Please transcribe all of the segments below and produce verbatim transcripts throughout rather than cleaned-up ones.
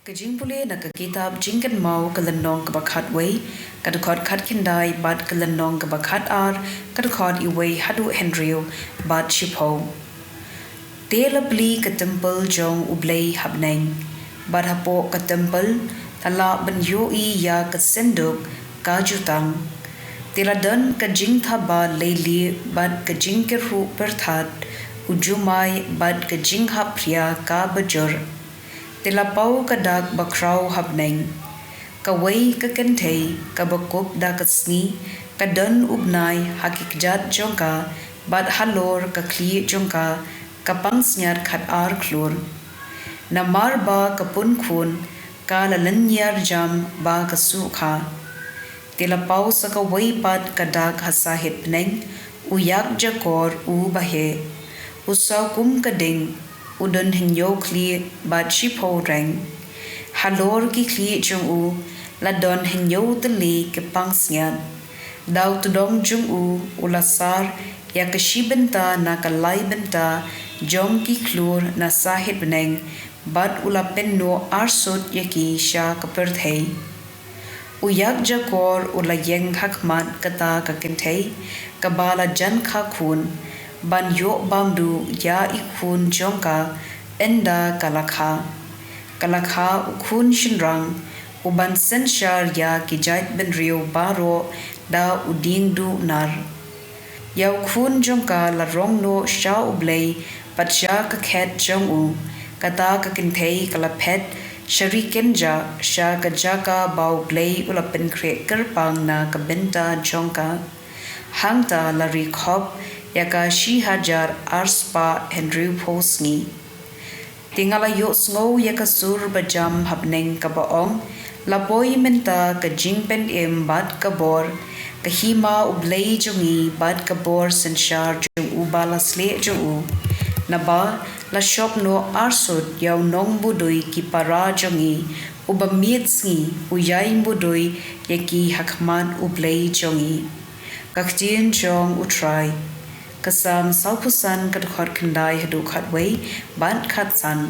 Ka jingpule na ka kitab Jingkynmaw ka lynnong kaba khatwei, ka dkhot khatkhyndai bad ka lynnong kaba khatar, ka dkhot iwei haduh hynriew bad shiphew. Te la plie ka templ jong U Blei ha bneng, bad hapoh ka templ la lah ban ïohi ïa ka synduk ka jutang. Te la don ka jingthaba leilieh bad ka jingkyrhuh pyrthat, u jumai bad ka jinghap phria kaba jur. Te la paw ka dak bakhraw ha bneng. Kawei ka kynthei kaba kup da ka sngi, ka don u bnai ha ki kjat jong ka, bad halor ka khlieh jong ka, ka pansngiat khatar khlur. Namar ba ka pun khun, ka la lynñiar jam ba ka sukha. Te la paw sa kawei pat ka dak ha sahit bneng, u ïakjakor uba heh, u saw kum ka ding, u don hynñiew khlieh bad shiphew reng. Halor ki khlieh jong u la don hynñiew tylli ki pansngiat. Da u tdong jong u u la sar ïa ka shi bynta na ka lai bynta jong ki khlur na sahit bneng, bad u la pynnoh arsut ïa ki sha ka pyrthei. U ïakjakor u la ïeng ha khmat kata ka kynthei kaba la jan kha khun, ban ïoh bam duh ïa i khun jong ka, ynda ka la kha. Ka la kha u khun shynrang, u ban synshar ïa ki jaitbynriew baroh da u dieng duh nar. Ïa u khun jong ka la rong noh sha U Blei bad sha ka khet jong u. Kata ka kynthei ka la phet sha ri kynjah, sha ka jaka ba U Blei u la pynkhreh kyrpang na ka bynta jong ka. Hangta la ri khop ïa ka shi hajar arspah hynriewphew sngi. Te nga la ïohsngew ïa ka sur ba jam ha bneng kaba ong, la poi mynta ka jingpynim bad ka bor, ka hima U Blei jong ngi bad ka bor synshar jong uba la sleh jong u. Naba la shop noh arsut ïa u nongmudui ki para jong ngi, uba miet sngi u ïai mudui ïa ki ha khmat U Blei jong ngi. Ka ktien jong U Trai. Ka Salm sawphew san, ka dkhot khyndai haduh khatwei bad khatsan.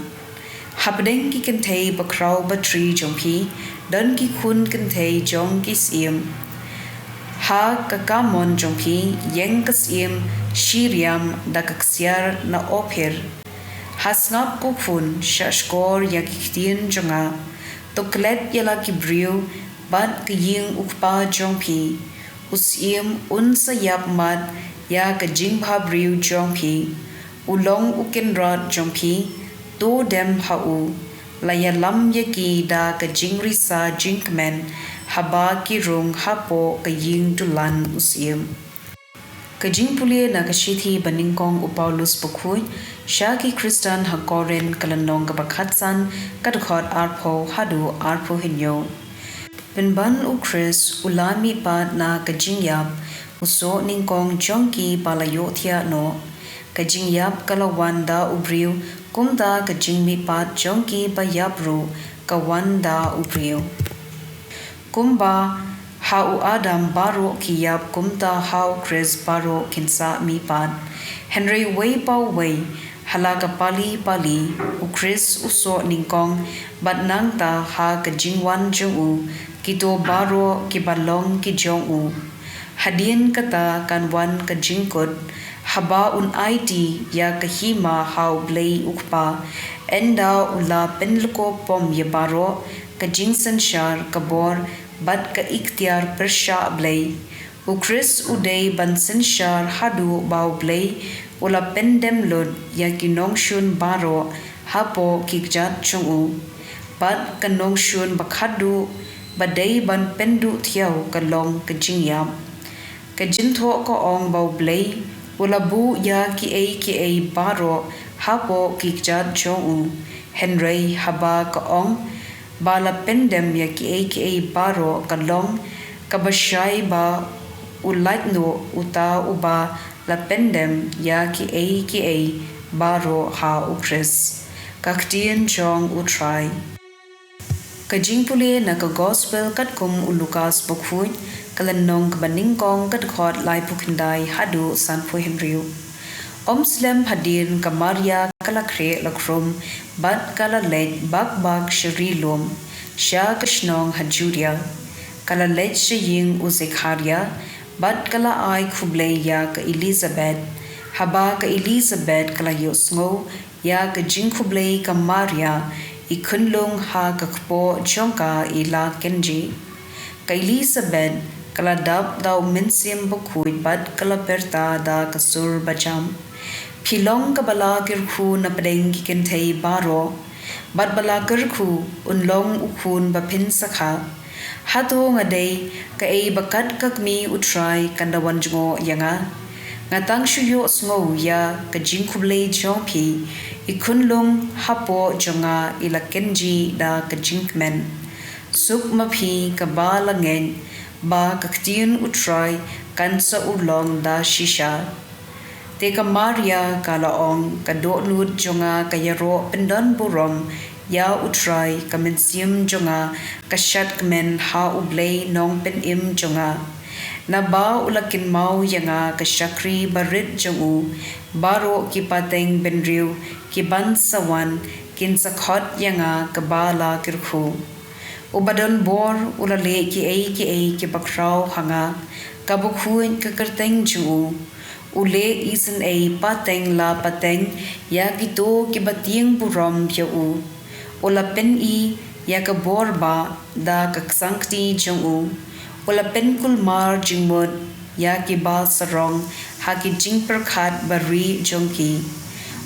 Hapdeng ki kynthei bakhraw batri jong phi, don ki khun kynthei jong ki syiem. Ha ka kamon jong phi, ïeng ka syiem shi riam da ka ksiar na Ophir. Ha sngap ko khun, shahshkor ïa ki ktien jong nga. To klet ïa la ki briew bad ka ïing u kpa jong phi. U syiem un sa ïap mat ïa ka jingbhabriew jong phi. U long u kynrad jong phi, to dem ha u. La ïalam ïa ki da ka jingrisa jingkmen, haba ki rung hapoh ka ïing dulan u syiem. Ka jingpule na ka shithi ba nyngkong u Paulus bakhuid sha ki Khristan ha Korinth, ka lynnong kaba khatsan, ka dkhot arphew haduh arphew hynñiew. Pynban u Khrist u la mihpat na ka jingïap, u soh nyngkong jong ki ba la ïohthiah noh. Ka jingïap ka la wan da u briew, kumta ka jingmihpat jong ki ba ïap ruh ka wan da u briew. Kumba ha u Adam baroh ki ïap, kumta ha u Khrist baroh kin sa mihpat. Hynrei wei pa wei, ha la ka pali pali, u Khrist u soh nyngkong, bad nangta ha ka jingwan jong u, kito baroh kiba long ki jong u. Hadien kata kan wan ka jingkut, haba un aiti ïa ka hima ha u Blei u Kpa, ynda u la pynlyngkhuh pom ïa baroh, ka jingsynshar, ka bor, bad ka iktiar pyrshah Blei. U Khrist u dei ban synshar haduh ba u Blei u la pyndem lut ïa ki nongshun baroh hapoh ki kjat jong u. Bad ka nongshun ba khatduh ba dei ban pynduh thiaw ka long ka jingïap. Ka jingthoh ka ong ba u Blei u la buh ïa kiei kiei baroh hapoh ki kjat jong u. Hynrei haba ka ong ba la pyndem ïa kiei kiei baroh ka long kaba shai ba u lait noh uta uba la pyndem ïa kiei kiei baroh ha u Khrist. Ka ktien jong u Trai. Ka jingpule na ka Gospel katkum u Lukas bakhuid, ka lynnong kaba nyngkong, ka dkhot laiphew khyndai haduh sanphew hynriew. Ym slem hadien, ka Maria ka la khreh la khrum bad ka la leit bak bak sha ri lum, sha ka shnong ha Judia. Ka la leit sha ïing u Zekaria bad ka la ai khublei ïa ka Elisabet. Haba ka Elisabet ka la ïohsngew ïa ka jingkhublei ka Maria, i khunlung ha ka kpoh jong ka i la kynjih. Ka Elisabet ka la dap da u Mynsiem Bakhuid bad ka la pyrta da ka sur bajam: Phi long kaba la kyrkhu napdeng ki kynthei baroh, bad ba la kyrkhu un long u khun ba phin sa kha. Hato nga dei kaei ba kat ka kmie U Trai kan da wan jngoh ïa nga? Nga tang shu ïohsngew ïa ka jingkhublei jong phi, i khunlung hapoh jong nga i la kynjih da ka jingkmen. Suk ma phi kaba la ngeit ba ka ktien U Trai kan sa urlong da shisha. Te ka Maria ka la ong: Ka dohnud jong nga ka ïaroh pyndonburom ïa U Trai, ka mynsiem jong nga ka shadkmen ha U Blei Nongpynim jong nga, naba u la kynmaw ïa nga ka shakri barit jong u. Baroh ki pateng bynriew ki ban sa wan kin sa khot ïa nga kaba la kyrkhu. Uba don bor u la leh kiei kiei kiba khraw ha nga, kaba khuid ka kyrteng jong u. U leh isynei pateng la pateng ïa kito kiba tieng burom ïa u. U la pyni ïa ka bor bah da ka ksangkti jong u. U la pynkulmar jingmut ïa kiba sarong ha ki jingpyrkhat barieh jong ki.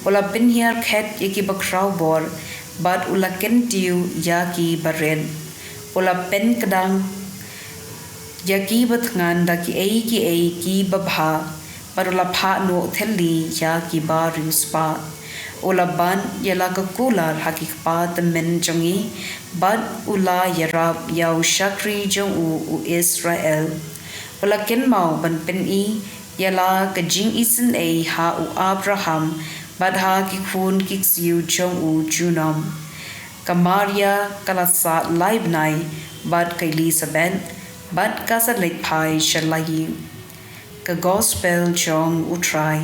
U la pynhiar khet ïa kiba khraw bor, bad u la kyntiew ïa kiba rit. U la pynkdang ïa kiba thngan da kiei kiei kiba bha, bad u la phah noh thylli ïa kiba riewspah. U la bat ïa la ka kular ha ki kpa tymmen jong ngi, bad u la ïarap ïa u shakri jong u, u Israel. U la kynmaw ban pyni ïa la ka jingisynei ha u Abraham, bad ha ki khun ki ksiew jong u junom. Ka Maria ka la sah lai bnai bad ka Elisabet, bad ka sa leit phai sha la ïing. Ka Gospel jong U Trai.